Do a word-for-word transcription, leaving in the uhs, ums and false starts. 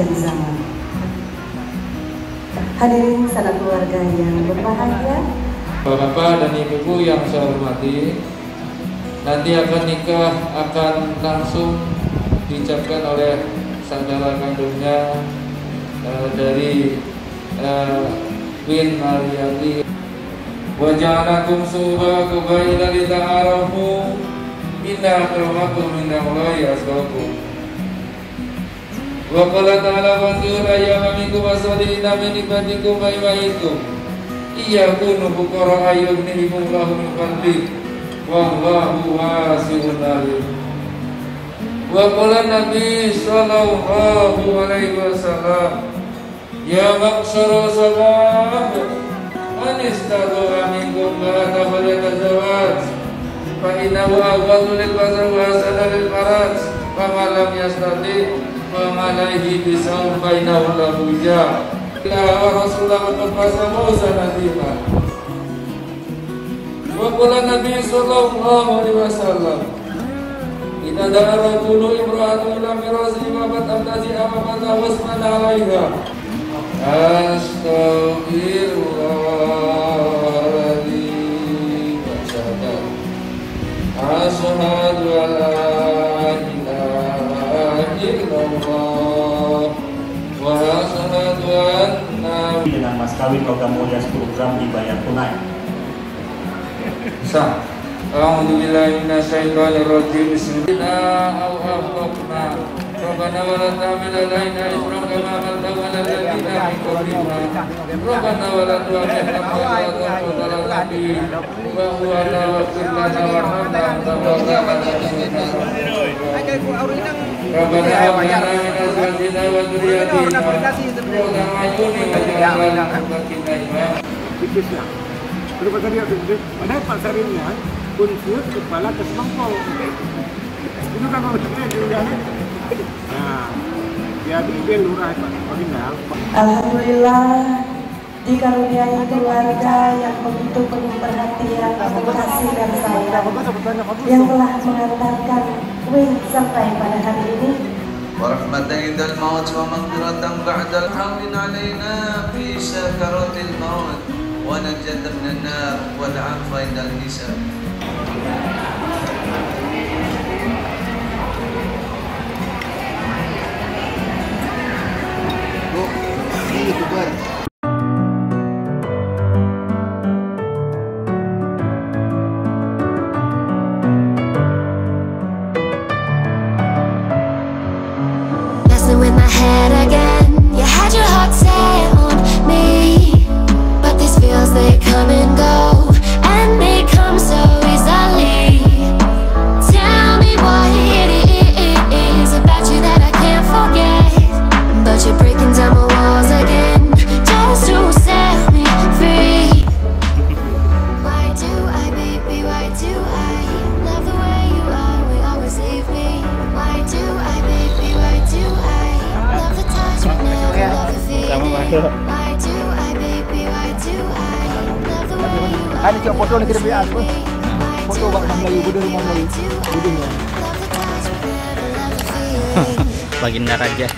Zaman. Hadirin sanak keluarga yang berbahagia. Bapak-bapak dan ibu-ibu yang saya hormati, nanti akan nikah akan langsung diucapkan oleh saudara kandungnya, eh, dari, eh, Queen Mariani. Wa ja'alakum syu'uban wa qabaila lita'arafu, inna akramakum indallahi atqakum. Wa qala ta'ala, "Wa anzil ayyama minkum as-salihina min ibadikum wa imaikum, in yakunu fuqara'a yughnihimullahu min fadlih, wallahu wasi'un alim." Wa qala Nabi sallallahu alaihi wasallam, "Ya ma'syara syabab, man istata'a minkum ba'ata falyatazawwaj, fa innahu aghadhu lil basar wa ahsanu lil faraj, fa man lam yastati', fa 'alaihi bisawm, fa innahu lahu wija'." Wa Rasulullah qad fasama sanadina. Wa qala Nabi sallallahu alaihi wasallam, "Idza da'a rajulu imra'atahu ila firasyihi fa abat an taji'a fa fatahusna 'alaiha." Astaghfirullahaladzim. Asyhadu an la ilaha illallah wa asyhadu anna. Dengan mas kawin logam mulia sepuluh gram dibayar tunai. Sah. A'udzubillahi minasyaitonirrajim. Bismillah. Au akhta'na. Rabbana wa la tahmil alaina isran kama hamaltahu alal ladzina min qablina. Rabbana wa la tu'akhidna in nasina aw akhta'na. Wa huwa lana waghfir lana warhamna anta maulana. Rabbana hab lana min azwajina wa dzurriyyatina qurrata a'yunin waj'alna lil muttaqina imama. Tipis lah. Terus pasal dia tu, dia, padahal Pak Sarim ni, kan, pun suit kepala ke semangkau. Itu kan orang cakap dia, dia ni. Ha. Jadi dia lurah Pak Baginda. Alhamdulillah, dikaruniai keluarga yang begitu penuh perhatian, kasih dan sayang, yang telah mengantarkan Win sampai pada hari ini. Wa rahmatan indal maut wa maghfiratan ba'dal haulin alaina fi sakaratil maut wa najatan minan nar wal 'afwa indal hisab. Messing with my head again. You had your heart set on me, but these feels, they come and go, and they come so easily. Tell me what it is about you that I can't forget, but you're breaking down my walls again, just to set me free. Why do I, baby, why do I love the way you are? We always leave me. Why do I, baby, why do I love the touch but never love the feeling? Why do I, baby, why do I love the way you are? Ada cok foto ni kita beri aku. Foto bak Melayu, bodoh rumah Melayu. Bodohnya. Baginda Raja.